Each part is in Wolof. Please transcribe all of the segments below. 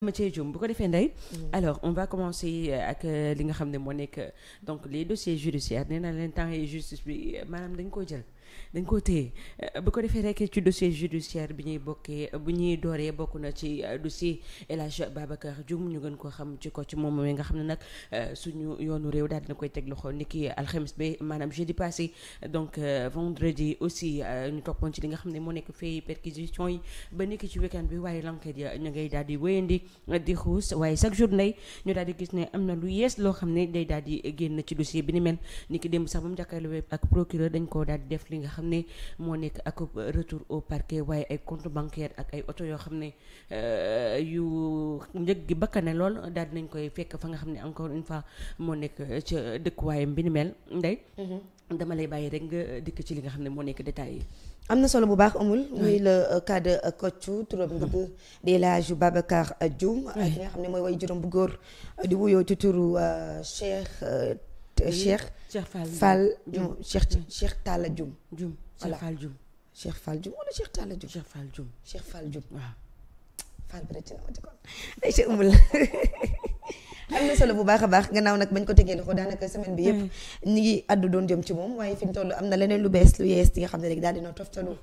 ma cee jum bu ko defee ndey alors on va commencer ak li nga xam ne moo nekk donc les dossiers judiciaires nee na leen temps yi justice bi maanaam dañ koo jël dañ koo téye bu ko defee rek ci dossier judiciaire bi ñuy bokkee bu ñuy dooree bokk na ci dossier El Hadj Babacar Dioum ñu gën koo xam ci ko ci moom mooy nga xam ne nag suñu yoonu réew daal dina koy teg loxo ni ki alxames bi maanaam jeudi passé donc vendredi aussi ñu toppoon ci li nga xam ne moo nekk fay perquisition yi ba ni ki ci weekend bi waaye l'enquête ya ñu ngay daal di wéyandi di xuus waaye chaque jour ndey ñu daal di gis ne am na lu yees loo xam ne day daal di génn ci dossier bi ni mel ni ki démb sax ba mu jàkkaarloo ak procureur dañ koo daal di def li nga xam ne moo nekk ak retour au parquet waaye ay compte bancaire ak ay oto yoo xam ne yu njëg gi bakkane lool daal dinañ koy fekk fa nga xam ne encore une fois moo nekk ca dëkkuwaayam bi ni mel ndey dama lay bàyyi rek nga dikk ci li nga xam ne moo nekk détails yi. am na solo bu baax amul muy le cas de Kocc turam dëgg di El Hadj Babacar Dioum ak ki nga xam ne mooy way juróom bu góor di wuyoo ci turu Cheikh Fall Dioum Cheikh Talla Dioum Cheikh Fall Dioum Cheikh Fall Dioum wala Cheikh Talla Dioum Cheikh Fall Dioum waaw Fall bi rek na ma ci kon day ci amul am na solo bu baax a baax gannaaw nag bañ ko tegee loxo daanaka semaine bi yëpp ñi ngi addu doon jëm ci moom waaye fi ñu toll am na leneen lu bees lu yees di nga xam ne rek daal dina toftalu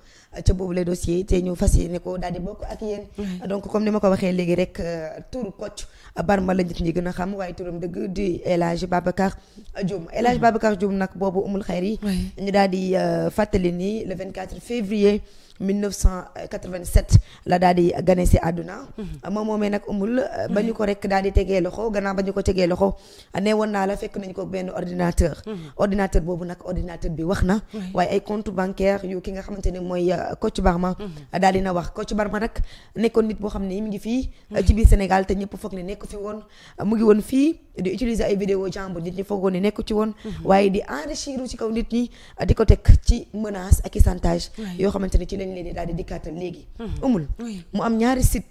ca boobu les dossiers te ñu fas yéene ko daal di bokk ak yéen donc comme ni ma ko waxee léegi rek turu Kocc Barma la nit ñi gën a xam waaye turam dëgg di El Hadj Babacar Dioum El Hadj Babacar Dioum nag boobu umul xayr yi ñu daal di fàttali ni le 24 février 1987 la daal di gane si àdduna moom moomee nag umul ba ñu ko rek daal di tegee loxo gannaaw ba ñu ko tegee loxo nee woon naa la fekk nañ ko benn ordinateur boobu nag ordinateur bi wax na waaye ay compte bancaire yu ki nga xamante ne mooy Kocc Barma daal dina wax Kocc Barma nag nekkoon nit boo xam ne mi ngi fii ci biir Sénégal te ñëpp foog ne nekk fi woon mu ngi woon fii di utiliser ay vidéo jàmbur nit ñi foogoon ne nekku ci woon waaye di enrichir ci kaw nit ñi di ko teg ci menace ak i chantage yoo xamante ne ci lañ leen di daal di dikkaatal léegi umul mu am ñaari site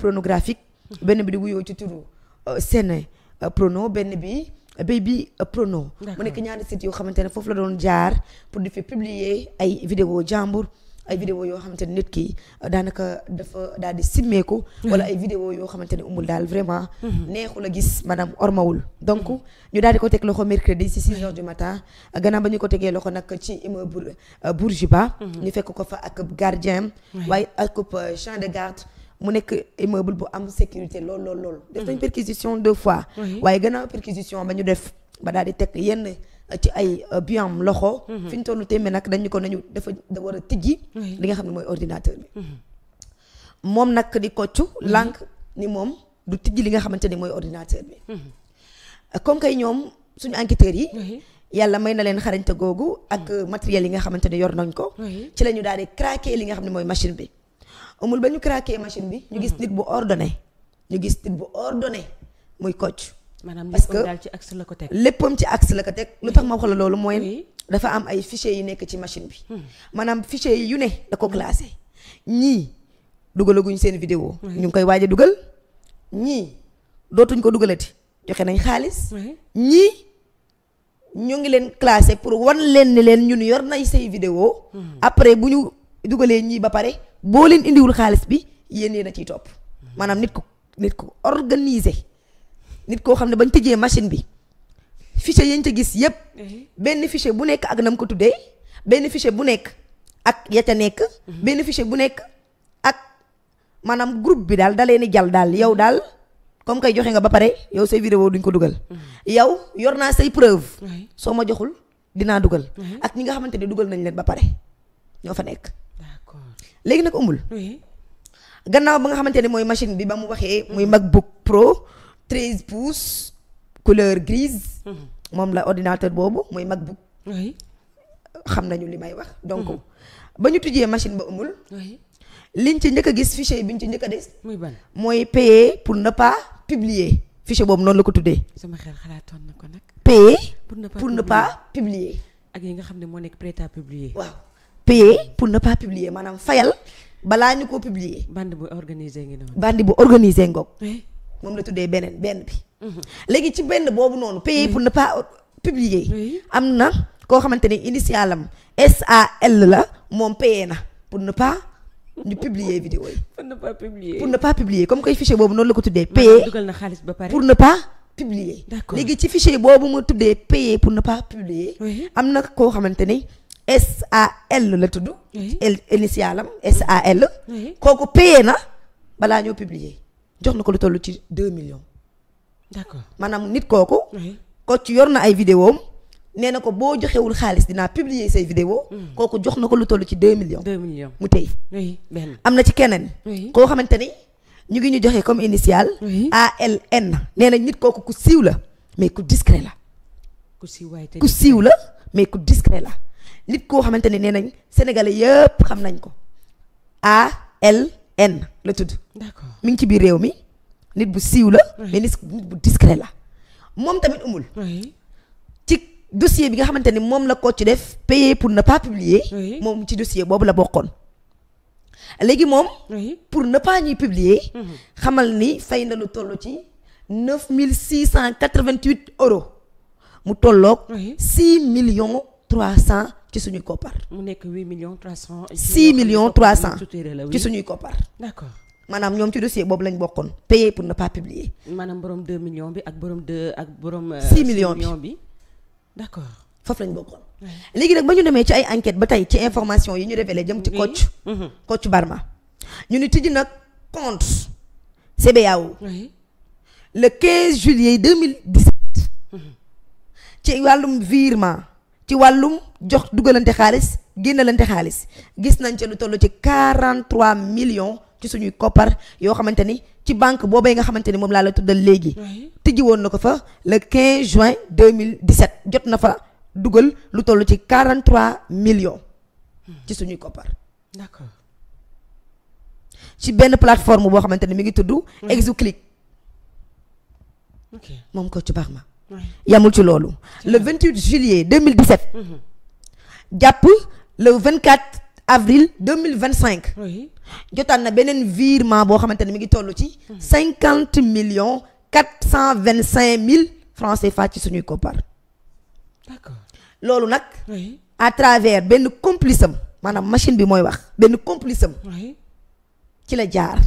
pornographique benn bi di wuyoo ci turu Sene Prono benn bi Baby Prono mu nekk ñaari site yoo xamante ne foofu la doon jaar pour di fi publier ay vidéo jàmbur ay vidéo yoo xamante ne nit ki daanaka dafa daal di simmeeku wala ay vidéo yoo xamante ne umul daal vraiment neexul a gis madame ormawul donc ñu daal di ko teg loxo mercredi si 6 heures du matin gannaaw ba ñu ko tegee loxo nag ci immeuble Bourguiba ñu fekk ko fa ak gardien waaye ak champ de garde mu nekk immeuble bu am sécurité lool def nañ perquisition 2 fois waaye gannaaw perquisition ba ñu def ba daal di teg yenn ci ay biam loxo fi ñu tollu téeméer nag dañu ko nañu dafa da war a tijji li nga xam ne mooy ordinateur bi moom nag di Kocc lànk ni moom du tijji li nga xamante ni mooy ordinateur bi comme kay ñoom suñu enquêteurs yi yàlla may na leen xarañte googu ak matériel yi nga xamante ne yor nañ ko ci la ñu daal di craquer li nga xam ne mooy machine bi amul ba ñu craquer machine bi ñu gis nit bu ordonné muy Kocc parce que daal ci axe la ko teg léppam ci axe la ko teg lu tax ma wax la loolu mooy dafa am ay fichiers yu nekk ci machine bi maanaam fichiers yu ne da ko classé ñii dugalaguñ seen vidéo ñu ngi koy waaj a dugal ñii dootuñ ko dugalati joxe nañ xaalis ñii ñu ngi leen classé pour wan leen ni leen ñun yor nañ say vidéo après bu ñu dugalee ñii ba pare boo leen indiwul xaalis bi yéen a ciy topp maanaam nit ko organisé nit koo xam ne bañ tëjee machine bi fichier yañ ca gis yépp benn fichier bu nekk ak nam ko tuddee benn fichier bu nekk ak ya ca nekk benn fichier bu nekk ak maanaam groupe bi daal dalee ni jàll daal yow daal comme kay joxe nga ba pare yow say vidéo duñ ko dugal yow yor naa say preuve soo ma joxul dinaa dugal ak ñi nga xamante ne dugal nañ leen ba pare ñoo fa nekk léegi nag umul gannaaw ba nga xamante ne mooy machine bi ba mu waxee muy MacBook Pro 13 pouces couleur grise moom la ordinateur boobu mooy MacBook xam nañu li may wax donc ba ñu tujjee machine ba umul liñ ci njëkk a gis fichier bi ñu ci njëkk a des mooy payer pour ne pas publier fichier boobu noonu la ko tuddee sama xel xalaatoon na ko nag payer pour ne pas publier ak yi nga xam ne moo nekk prêt à publier waaw payer pour ne pas publier maanaam fayal balaa ñu ko publier bande bu organisé ngi noonu bande bu organisé ngoog moom la tuddee benn bi léegi ci benn boobu noonu payer pour ne pas publier am na koo xamante ne initialam SAL la moom payer na pour ne pas ñu publier vidéo yi. pour ne pas publier comme koy fichier boobu noonu la ko tuddee. payer dugal na xaalis ba pare pour ne pas publier. d'accord léegi ci fichier boobu mu tuddee payer pour ne pas publier. am na koo xamante ni SAL la tudd. initialam SAL. kooku payer na balaa ñoo publier jox na ko lu toll ci 2 millions. d'accord maanaam nit kooku. ko ci yor na ay vidéo am nee na ko boo joxewul xaalis dinaa publier say vidéo kooku jox na ko lu toll ci 2 millions. 2 millions mu tey. benn am na ci keneen. koo xamante ni ñu ngi ñu joxe comme initial. ALN nee na nit kooku ku siiw la mais ku discret la. ku siiw la mais ku discret la nit koo xamante ni nee nañ sénégalais yëpp xam nañ ko ALN la tudd. d'accord mi ngi ci biir réew mi nit bu siiw la. mais nit bu discret la moom tamit umul. ci dossier bi nga xamante ni moom la ko ci def payer pour ne pas publier. moom ci dossier boobu la bokkoon. léegi moom. pour ne pas ñuy publier. xamal ni fay na lu toll ci 9688 euros mu tolloog. 6 millions 300 ci suñuy koppar. mu nekk 8 millions 300. 6 millions 300 ci suñuy koppar. d'accord maanaam ñoom ci dossier boobu lañ bokkoon payer pour ne pas publier. maanaam borom 2 millions bi ak borom 6 millions bi. d'accord foofu lañ bokkoon. léegi nag ba ñu demee ci ay enquête ba tey ci information yi ñu révélé jëm ci Kocc Barma ñu ni tijji nag compte CBAO le 15 juillet 2017 ci wàllum virement ci wàllum jox dugalante xaalis génnalante xaalis gis nañ ci lu toll ci 43 millions ci suñuy koppar yoo xamante ni ci banque boobee nga xamante ni moom laa la tuddal léegi tijji woon na ko fa le 15 juin 2017 jot na fa dugal lu toll ci 43 millions ci suñuy koppar. d'accord ci benn plateforme boo xamante ni mi ngi tudd Exoclick. ok moom Kocc Barma yamul ci loolu le 28 juillet 2017 jàpp le 24 avril 2025 jotaan na beneen virement boo xamante ni mi ngi toll ci 50 millions 425 mille francs CFA ci suñuy koppar. d'accord loolu nag à travers benn complice am maanaam machine bi mooy wax benn complice am ci la jaar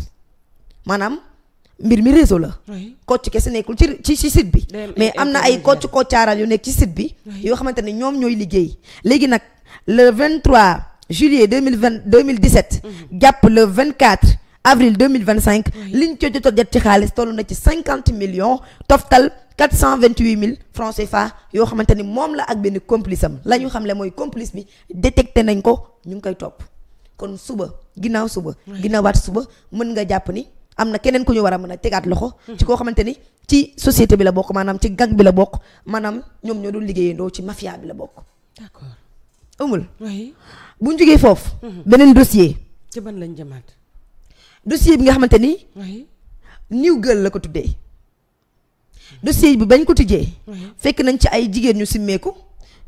maanaam mbir mi réseau la. Kocc kese nekkul ci site bi. mais am na ay koccaaral yu nekk ci site bi. yoo xamante ne ñoom ñooy liggéey. léegi nag le 23 juillet 2017. jàpp le 24 avril 2025. liñ co jot a jot ci xaalis toll na ci 50 millions toftal 428 mille francs CFA yoo xamante ni moom la ak benn complice am la ñu xamle mooy complice bi détecté nañ ko ñu ngi koy topp kon suba ginnaaw suba. ginnaawaat suba mën nga jàpp ni. am na keneen ku ñu war a mën a tegaat loxo. ci koo xamante ni ci société bi la bokk maanaam ci gang bi la bokk maanaam ñoom ñoo doon liggéeyandoo ci mafia bi la bokk. d'accord amul. bu ñu jógee foofu. beneen dossier. ci ban lañ jëmaat. dossier bi nga xamante ni. New Girl la ko tuddee. dossier bi bañ ko tijjee. fekk nañ ci ay jigéen ñu simmeeku.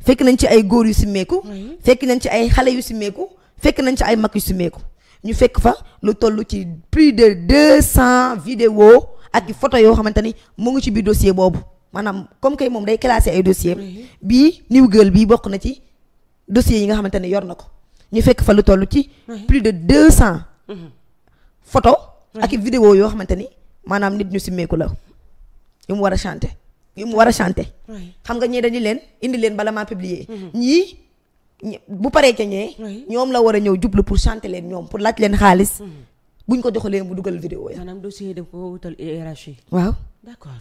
fekk nañ ci ay góor yu simmeeku. fekk nañ ci ay xale yu simmeeku. fekk nañ ci ay mag yu simmeeku. ñu fekk fa lu toll ci plus de 200 vidéos ak photo yoo xamante ni mu ngi ci biir dossier boobu maanaam comme que moom day classé ay dossier bii New Girl bii bokk na ci dossier yi nga xamante ni yor na ko ñu fekk fa lu toll ci plus de 200 photo ak vidéo yoo xamante ni maanaam nit ñu simmeeku la yu mu war a chanter xam nga ñee dañu leen indi leen bala maa publier ñii bu paree ca ñee ñoom la war a ñëw jublu pour chanter leen ñoom pour laaj leen xaalis buñ ko joxalee mu dugal vidéo ya maanaam dossier daf ko wutal hiérarchie. waaw d'accord.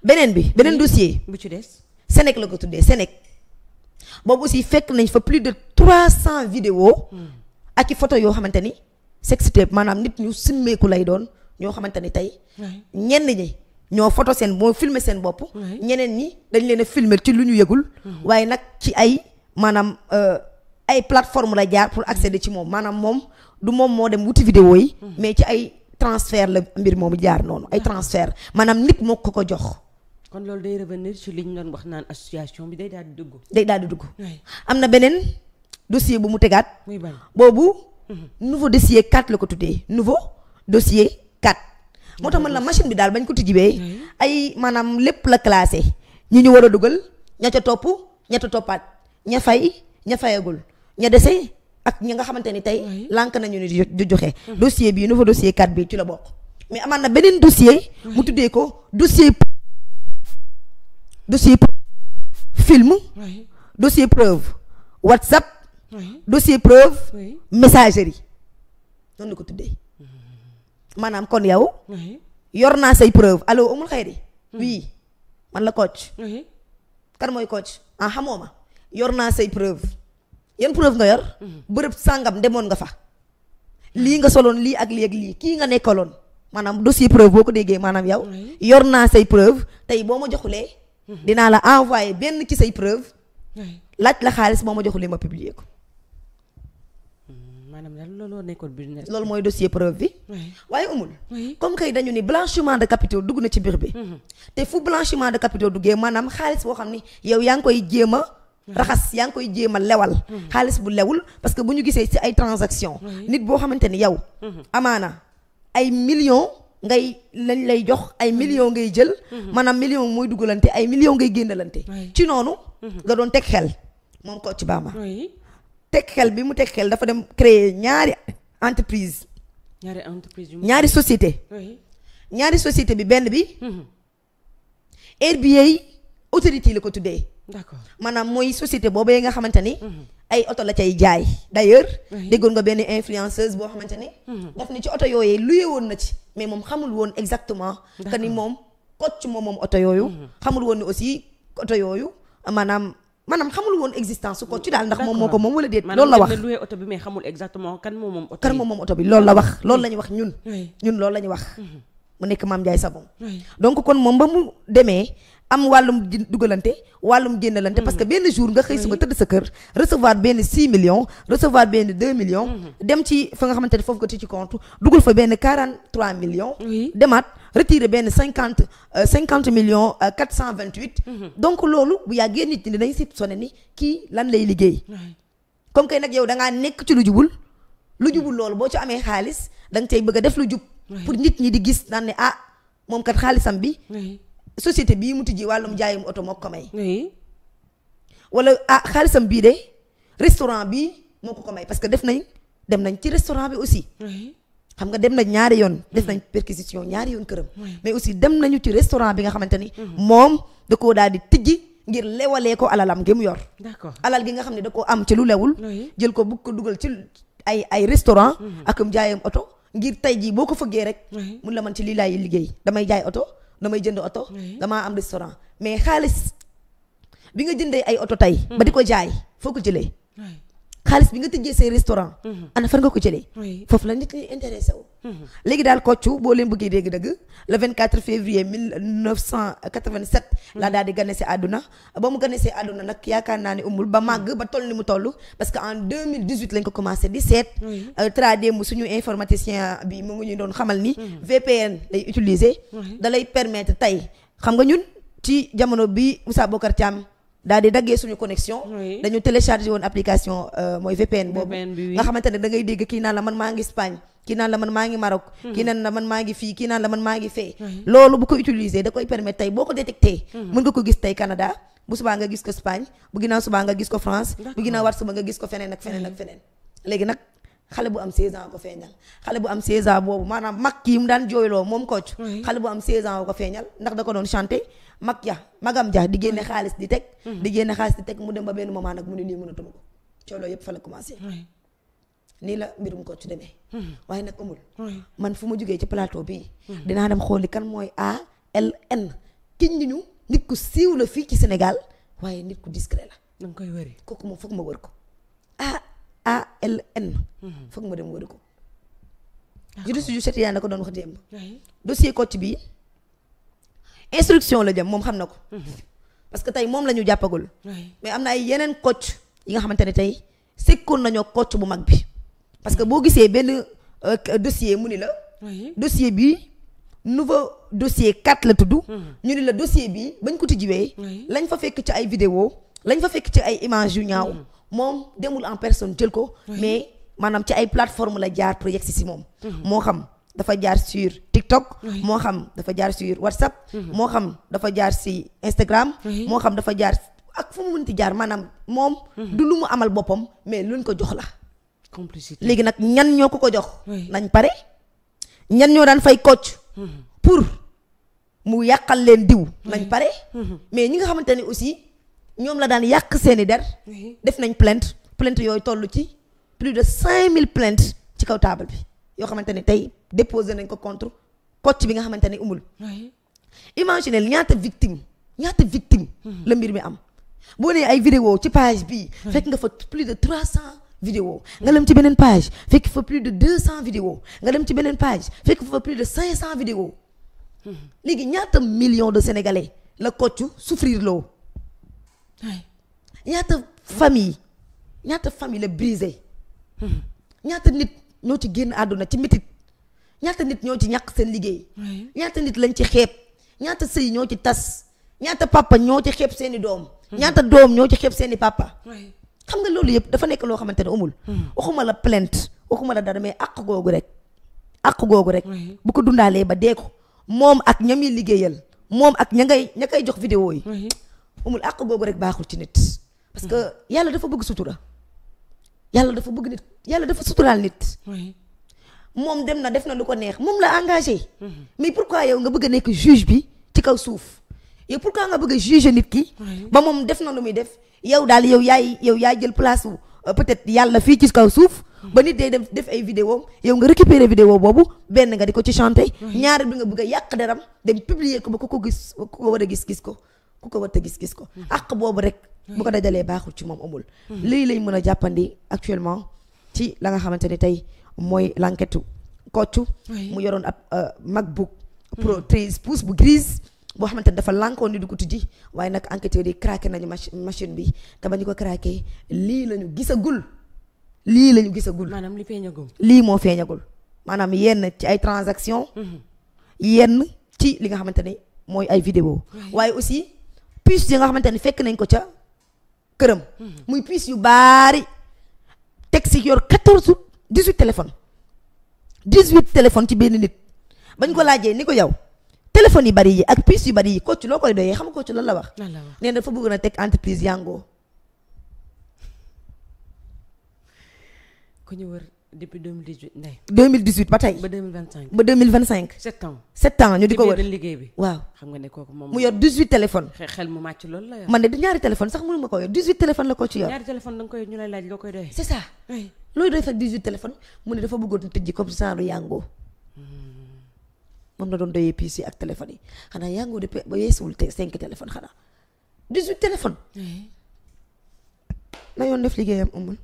beneen dossier bu ci des. Senec la ko tuddee Senec boobu aussi fekk nañ fa plus de 300 vidéos ak i photo yoo xamante ni sextape maanaam nit ñu simmeeku lay doon ñoo xamante ni tey ñenn ñi ñoo photo moo filmer seen bopp ñeneen ñi dañ leen a filmer ci lu ñu yëgul waaye nag ci ay maanaam ay plateforme la jaar pour accéder ci moom maanaam moom du moom moo dem wuti vidéo yi mais ci ay transfert la mbir moomu jaar noonu ay transfert maanaam nit moo ko jox kon loolu day revenir ci li ñu doon wax naan association bi day daal di dugg am na beneen dossier bu mu tegaat muy ban boobu nouveau dossier 4 la ko tuddee nouveau dossier 4 moo tax man la machine bi daal bañ ko tijjibee ay maanaam lépp la classé ñi ñu war a dugal ña ca topp ña ca toppaat ña fay ña fayagul ña dese ak ñi nga xamante ni tey lànk nañu ni di joxe dossier bi nouveau dossier 4 bi ci la bokk mais amaan na beneen dossier mu tuddee ko dossier film dossier preuve WhatsApp dossier preuve messagerie noonu la ko tuddee maanaam kon yow yor naa say preuve allo amul xayri oui man la coach kan mooy coach xamoo ma yor naa say preuve yan preuve nga yor bërëb sàngam demoon nga fa lii nga soloon lii ak lii kii nga nekkaloon maanaam dossier preuve boo ko déggee maanaam yow yor naa say preuve tey boo ma joxulee dinaa la envoyer benn ci say preuve laaj la xaalis boo ma joxulee ma publier ko maanaam daal looloo nekkoon business loolu mooy dossier preuve bi waaye umul comme kay dañu ni blanchiment de capitaux dugg na ci biir bi te fu blanchiment de capitaux duggee maanaam xaalis boo xam ni yow yaa ngi koy jéem a raxas yaa ngi koy jéem a lewal xaalis bu lewul parce que bu ñu gisee ci ay transaction nit boo xamante ni yow amaana ay millions ngay lañ lay jox ay millions ngay jël maanaam millions mooy dugalante ay millions ngay génnalante ci noonu nga doon teg xel moom Kocc Barma teg xel bi mu teg xel dafa dem créer ñaari société bi benn bi RBA autorité la ko tuddee d'accord maanaam mooy société boobu nga xamante ni ay oto la cay jaay d'ailleurs déggoon nga benn influenceuse boo xamante ni daf ni ci oto yooyee luye woon na ci mais moom xamul woon exactement que ni moom Kocc moom oto yooyu xamul woon ni aussi oto yooyu maanaam xamul woon existence su Kocc daal ndax moom moo ko moom wala déet loolu la wax luye oto bi mais xamul exactement kan moom oto bi loolu la wax loolu la ñu wax ñun loolu la ñu wax mu nekk Mame Ndiaye Savon donc kon moom ba mu demee am wàllum dugalante wàllum génnalante parce que benn jour nga xëy su nga tëdd sa kër recevoir benn 6 millions recevoir benn 2 millions dem ci fa nga xamante ne foofu nga ci compte dugal fa benn 43 millions demaat retirer benn 50 millions 428 donc loolu bu yàggee nit ñi dinañ sit sone ni kii lan lay liggéey comme kay nag yow dangaa nekk ci lu jubul loolu boo ci amee xaalis da nga cay bëgg a def lu jub pour nit ñi di gis naan ne moom kat xaalisam bi société bii mu tijji wàllum jaayum oto moo ko may wala xaalisam bii de restaurant bii moo ko may parce que dem nañ ci restaurant bi aussi xam nga dem nañ ñaari yoon def nañ perquisition ñaari yoon këram mais aussi dem nañu ci restaurant bi nga xamante ni moom da koo daal di tijji ngir lewalee ko alalam gi mu yor d'accord alal gi nga xam ne da koo am ci lu lewul jël ko bugg ko dugal ci ay restaurant akum jaayum oto ngir tey jii boo ko fëggee rek mun la man ci lii laay liggéey damay jaay oto damay jënd oto damaa am restaurant mais xaalis bi nga jëndee ay oto tey ba di ko jaay foo ko jëlee xaalis bi nga tëjee say restaurant ana fan nga ko jëlee foofu la nit ñi intéressé wu léegi daal Kocc boo leen bëggee dégg dëgg le 24 février 1987 la daal di gane si àdduna ba mu gane si àdduna nag yaakaar naa ni umul ba màgg ba toll ni mu toll parce que en 2018 lañ ko commencé di seet tradem suñu informaticien bi mu ngi ñu doon xamal ni VPN lay utiliser da lay permettre tey xam nga ñun ci jamono bi Moussa Bocar Thiam daal di daggee suñu connexion dañu téléchargé woon application mooy VPN boobu nga xamante ne da ngay dégg kii naan la man maa ngi Espagne kii naan la man maa ngi Maroc kii naan la man maa ngi fii kii naan la man maa ngi fee loolu bu ko utiliser da koy permettre tey boo ko détecté mën nga ko gis tey Canada bu subaa nga gis ko Espagne bu ginnaaw subaa nga gis ko France bu ginnaaw war suba nga gis ko feneen ak feneen ak feneen léegi nag xale bu am 16 ans ko feeñal xale bu am 16 ans boobu maanaam mag kii mu daan jooyloo moom Kocc xale bu am 16 ans ko feeñal ndax da ko doon chanté magam ja di génne xaalis di teg mu dem ba benn moment nag mu ne lii mënatuma ko cooloo yëpp fa la commencé nii la mbirum Kocc demee waaye nag amul man fu ma jógee ci plateau bii dinaa dem xooli kan mooy ALN kiñ ñi ñu nit ku siiw la fii ci Sénégal waaye nit ku discret la danga koy wëri kooku moom foog ma wër ko ALN foog ma dem wëri ko judice ju set yaa na ko doon wax démb dossier Kocc bii instruction la jëm moom xam na ko parce que tey moom la ñu jàppagul mais am na ay yeneen Kocc yi nga xamante ne tey sekkoon nañoo Kocc bu mag bi parce que boo gisee benn dossier mu ni la dossier bi nouveau dossier 4 la tudd ñu ni la dossier bi bañ ko tijjiwee lañ fa fekk ci ay vidéo lañ fa fekk ci ay image yu ñaaw moom demul en personne jël ko mais maanaam ci ay plateforme la jaar pour yegsi si moom moo xam dafa jaar sur TikTok moo xam dafa jaar sur WhatsApp moo xam dafa jaar si Instagram moo xam dafa jaar ak fu mu mënti jaar maanaam moom du lu mu amal boppam mais luñ ko jox la complicité léegi nag ñan ñoo ko jox. Oui. nañ pare ñan ñoo daan fay coach. pour mu yàqal leen diw. nañ pare. mais ñi nga xamante ne aussi ñoom la daan yàq seeni der. def nañ plainte yooyu toll ci plus de 5000 plaintes ci kaw table bi yoo xamante ne tey déposé nañ ko contre coach bi nga xamante ne umul. imaginez ñaata victime la mbir mi am. boo nee ay vidéo ci page bii fekk nga fa plus de 300 vidéos nga dem ci beneen page fekk fa plus de 200 vidéos nga dem ci beneen page fekk fa plus de 500 vidéos léegi ñaata millions de sénégalais la coach souffrir loo ñaata famille la brisé ñaata nit ñoo ci génn àdduna ci mitit ñaata nit ñoo ci ñàkk seen liggéey ñaata nit lañ ci xeeb ñaata sëy ñoo ci tas ñaata papa ñoo ci xeeb seeni doom ñaata doom ñoo ci xeeb seeni papa xam nga loolu yëpp dafa nekk loo xamante ne amul waxuma la plainte waxuma la dara mais àq googu rek bu ko dundaalee ba dee ko moom ak ña muy liggéeyal moom ak ña koy jox vidéo yi amul àq googu rek baaxul ci nit parce que yàlla dafa bëgg sutura yàlla dafa suturaal nit moom dem na def na lu ko neex moom la engagé mais pourquoi yow nga bëgg a nekk juge bi ci kaw suuf yow pourquoi nga bëgg a juger nit ki ba moom def na lu muy def yow daal yow yaay jël place wu peut-être yàlla fii ci kaw suuf ba nit day dem def ay vidéo yow nga récupérer vidéo boobu benn nga di ko ci chanter ñaari bi nga bëgg a yàq deram dem publier ko ba ku ko war a gis ko ku ko war a gis ko àq boobu rek bu ko dajalee baaxul ci moom amul lii lay mën a jàppandi actuellement ci la nga xamante ne tey mooy l'enquête Kocc mu yoroon ab MacBook Pro 13 pouces bu grise boo xamante ne dafa lànkoon ni du ko tijji waaye nag enquêteurs yi craqué nañu machine bi te ba ñu ko craqué lii la ñu gisagul maanaam li feeñagul lii moo feeñagul maanaam yenn ci ay transaction yenn ci li nga xamante ne mooy ay vidéo waaye aussi puces yi nga xamante ne fekk nañ ko ca këram muy puces yu baari teg si yor 18 téléphone ci benn nit bañ ko laajee ni ko yow téléphone yi bari yi ak puces yu bari yi Kocc loo koy doyee xam nga Kocc lan la wax nee na dafa bëgg na teg entreprise Yango ku ñu wër depuis 2018 ndey 2018 ba tey ba 2025 ba 2025 7 ans ñu di ko wër liggéey bi waaw xam nga ne kooku moom mu yor 18 téléphone xel mu màcc loolu la yor man de ñaari téléphone sax mënu ma ko yor 18 téléphone la Kocc yor ñaari téléphone da nga koy ñu lay laaj loo koy doyee c'est ça looy doy fekk 18 téléphone mu ne dafa bëggoon tëjji comme genre Yango moom la doon doyee PC ak téléphone yi xanaa Yango de ba yeesuwul 5 téléphone xanaa 18 téléphone na yoon def liggéeyam amul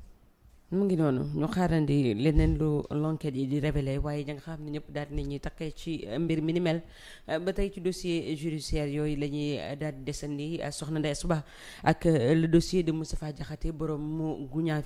mu ngi noonu ñu xaarandi leneen lu l'enquête yi di révélé waaye ña nga xam ne ñëpp daal di nañuy takkee ci mbir mi ni mel ba tey ci dossier judiciaire yooyu la ñuy daal di desandi soxna Ndeye Suba ak le dossier de Moustapha Diakhaté borom mu guñaa